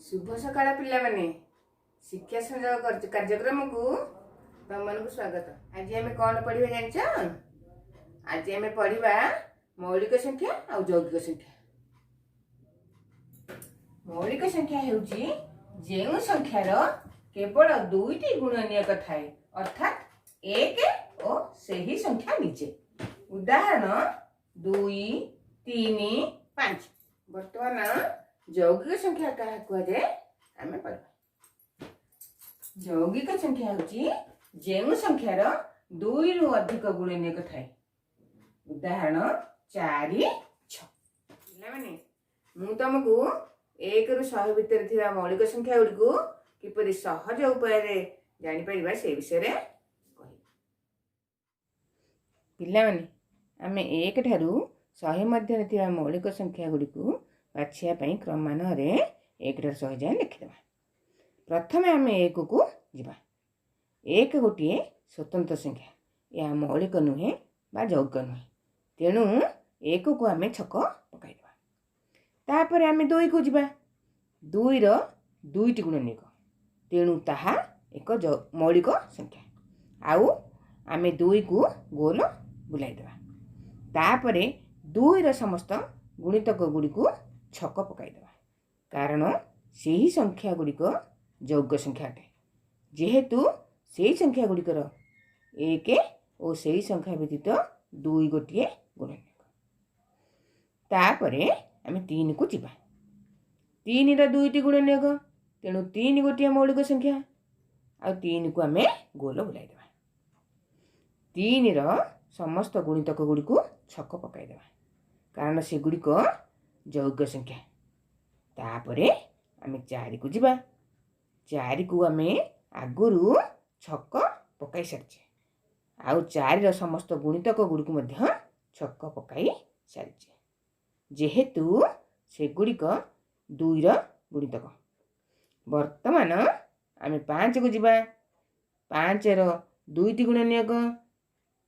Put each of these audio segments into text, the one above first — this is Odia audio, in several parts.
ଶୁଭ ସକାଳ ପିଲାମାନେ। ଶିକ୍ଷା ସଂଯୋଗ କାର୍ଯ୍ୟକ୍ରମକୁ ତମମାନଙ୍କୁ ସ୍ୱାଗତ। ଆଜି ଆମେ କ'ଣ ପଢ଼ିବା ଜାଣିଛ? ଆଜି ଆମେ ପଢ଼ିବା ମୌଳିକ ସଂଖ୍ୟା ଆଉ ଯୌଗିକ ସଂଖ୍ୟା। ମୌଳିକ ସଂଖ୍ୟା ହେଉଛି ଯେଉଁ ସଂଖ୍ୟାର କେବଳ ଦୁଇଟି ଗୁଣନୀୟକ ଥାଏ, ଅର୍ଥାତ୍ ଏକ ଓ ସେହି ସଂଖ୍ୟା ନିଜେ। ଉଦାହରଣ 2, 3, 5। ବର୍ତ୍ତମାନ ଯୌଗିକ ସଂଖ୍ୟା କାହା କୁହାଯାଏ, ଆମେ ପଢ଼ିବା। ଯୌଗିକ ସଂଖ୍ୟା ହେଉଛି ଯେଉଁ ସଂଖ୍ୟାର ଦୁଇରୁ ଅଧିକ ଗୁଣନୀୟକ ଥାଏ। ଉଦାହରଣ 4, 6। ପିଲାମାନେ, ମୁଁ ତମକୁ 1ରୁ 100 ଭିତରେ ଥିବା ମୌଳିକ ସଂଖ୍ୟା ଗୁଡ଼ିକୁ କିପରି ସହଜ ଉପାୟରେ ଜାଣିପାରିବା, ସେ ବିଷୟରେ କହିବି। ପିଲାମାନେ, ଆମେ 1 ଠାରୁ 100 ମଧ୍ୟରେ ଥିବା ମୌଳିକ ସଂଖ୍ୟା ଗୁଡ଼ିକୁ ବାଛିବା ପାଇଁ କ୍ରମାନ୍ୱୟରେ 1 ଠାରୁ 100 ଯାଏଁ ଲେଖିଦେବା। ପ୍ରଥମେ ଆମେ 1କୁ ଯିବା। 1 ଗୋଟିଏ ସ୍ୱତନ୍ତ୍ର ସଂଖ୍ୟା। ଏହା ମୌଳିକ ନୁହେଁ ବା ଯୌଗିକ ନୁହେଁ, ତେଣୁ 1କୁ ଆମେ ଛକ ପକାଇଦେବା। ତାପରେ ଆମେ 2କୁ ଯିବା। 2ର ଦୁଇଟି ଗୁଣନୀୟକ, ତେଣୁ ତାହା ଏକ ମୌଳିକ ସଂଖ୍ୟା ଆଉ ଆମେ 2କୁ ଗୋଲ ବୁଲାଇଦେବା। ତାପରେ 2ର ସମସ୍ତ ଗୁଣିତକ ଗୁଡ଼ିକୁ ଛକ ପକାଇଦେବା, କାରଣ ସେହି ସଂଖ୍ୟା ଗୁଡ଼ିକ ଯୌଗିକ ସଂଖ୍ୟା ଅଟେ, ଯେହେତୁ ସେହି ସଂଖ୍ୟା ଗୁଡ଼ିକର 1 ଓ ସେହି ସଂଖ୍ୟା ବ୍ୟତୀତ 2 ଗୋଟିଏ ଗୁଣନୀୟକ। ତାପରେ ଆମେ 3କୁ ଯିବା। 3ର ଦୁଇଟି ଗୁଣନୀୟକ, ତେଣୁ 3 ଗୋଟିଏ ମୌଳିକ ସଂଖ୍ୟା ଆଉ 3କୁ ଆମେ ଗୋଲ ବୁଲାଇଦେବା। 3ର ସମସ୍ତ ଗୁଣିତକ ଗୁଡ଼ିକୁ ଛକ ପକାଇଦେବା, କାରଣ ସେଗୁଡ଼ିକ ଯୌଗିକ ସଂଖ୍ୟା। ତାପରେ ଆମେ 4କୁ ଯିବା। 4କୁ ଆମେ ଆଗରୁ ଛକ ପକାଇ ସାରିଛେ ଆଉ 4ର ସମସ୍ତ ଗୁଣିତକ ଗୁଡ଼ିକୁ ମଧ୍ୟ ଛକ ପକାଇ ସାରିଛେ, ଯେହେତୁ ସେଗୁଡ଼ିକ 2ର ଗୁଣିତକ। ବର୍ତ୍ତମାନ ଆମେ 5କୁ ଯିବା। 5ର ଦୁଇଟି ଗୁଣନୀୟକ,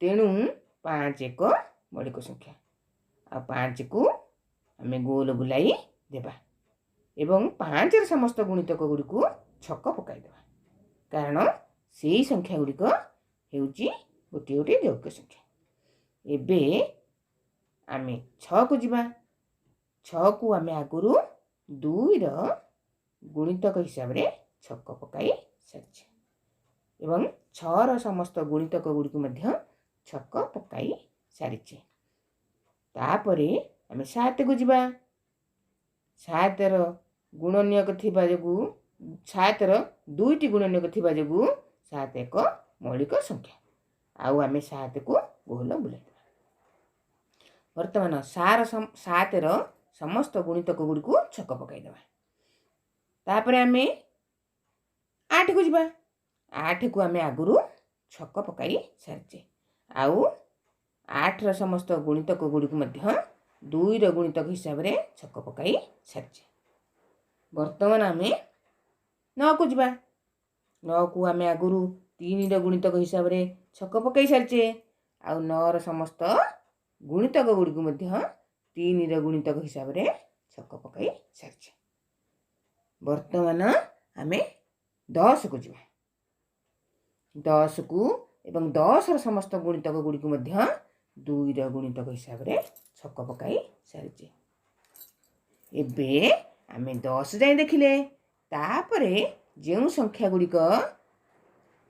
ତେଣୁ 5 ଏକ ମୌଳିକ ସଂଖ୍ୟା ଆଉ 5କୁ ଆମେ ଗୋଲ ବୁଲାଇ ଦେବା ଏବଂ 5ର ସମସ୍ତ ଗୁଣିତକ ଗୁଡ଼ିକୁ ଛକ ପକାଇଦେବା, କାରଣ ସେଇ ସଂଖ୍ୟା ଗୁଡ଼ିକ ହେଉଛି ଗୋଟିଏ ଗୋଟିଏ ଯୌଗିକ ସଂଖ୍ୟା। ଏବେ ଆମେ 6କୁ ଯିବା। 6କୁ ଆମେ ଆଗରୁ 2ର ଗୁଣିତକ ହିସାବରେ ଛକ ପକାଇ ସାରିଛେ ଏବଂ 6ର ସମସ୍ତ ଗୁଣିତକ ଗୁଡ଼ିକୁ ମଧ୍ୟ ଛକ ପକାଇ ସାରିଛେ। ତାପରେ ଆମେ 7କୁ ଯିବା। 7ର ଗୁଣନୀୟକ ଥିବା ଯୋଗୁଁ, 7ର ଦୁଇଟି ଗୁଣନୀୟକ ଥିବା ଯୋଗୁଁ 7 ଏକ ମୌଳିକ ସଂଖ୍ୟା ଆଉ ଆମେ 7କୁ ଗୋଲ ବୁଲାଇଦେବା। ବର୍ତ୍ତମାନ 7ର ସମସ୍ତ ଗୁଣିତକ ଗୁଡ଼ିକୁ ଛକ ପକାଇଦେବା। ତାପରେ ଆମେ 8କୁ ଯିବା। 8କୁ ଆମେ ଆଗରୁ ଛକ ପକାଇ ସାରିଛେ ଆଉ 8ର ସମସ୍ତ ଗୁଣିତକ ଗୁଡ଼ିକୁ ମଧ୍ୟ 2ର ଗୁଣିତକ ହିସାବରେ ଛକ ପକାଇ ସାରିଛେ। ବର୍ତ୍ତମାନ ଆମେ 9କୁ ଯିବା। 9କୁ ଆମେ ଆଗରୁ 3ର ଗୁଣିତକ ହିସାବରେ ଛକ ପକାଇ ସାରିଛେ ଆଉ 9ର ସମସ୍ତ ଗୁଣିତକ ଗୁଡ଼ିକୁ ମଧ୍ୟ 3ର ଗୁଣିତକ ହିସାବରେ ଛକ ପକାଇ ସାରିଛେ। ବର୍ତ୍ତମାନ ଆମେ 10କୁ ଯିବା। 10କୁ ଏବଂ 10ର ସମସ୍ତ ଗୁଣିତକ ଗୁଡ଼ିକୁ ମଧ୍ୟ 2ର ଗୁଣିତକ ହିସାବରେ ଛକ ପକାଇ ସାରିଛେ। ଏବେ ଆମେ 10 ଯାଏଁ ଦେଖିଲେ। ତାପରେ ଯେଉଁ ସଂଖ୍ୟା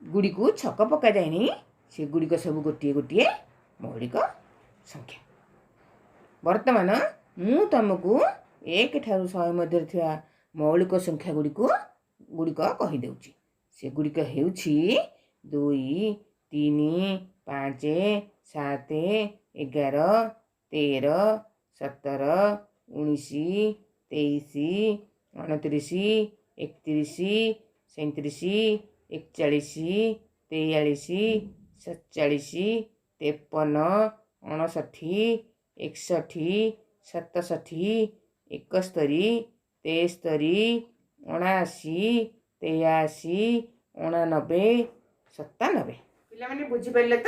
ଗୁଡ଼ିକୁ ଛକ ପକାଯାଇନି, ସେଗୁଡ଼ିକ ସବୁ ଗୋଟିଏ ଗୋଟିଏ ମୌଳିକ ସଂଖ୍ୟା। ବର୍ତ୍ତମାନ ମୁଁ ତମକୁ 1 ଠାରୁ 100 ମଧ୍ୟରେ ଥିବା ମୌଳିକ ସଂଖ୍ୟା ଗୁଡ଼ିକ କହିଦେଉଛି। ସେଗୁଡ଼ିକ ହେଉଛି 2, 3, 5, 7, 11, 13, 17, 19, 23, 29, 31, 37, 41, 43, 47, 53, 59, 61, 67, 71, 73, 79, 83, 89, 97। ପିଲାମାନେ, ବୁଝିପାରିଲେ ତ?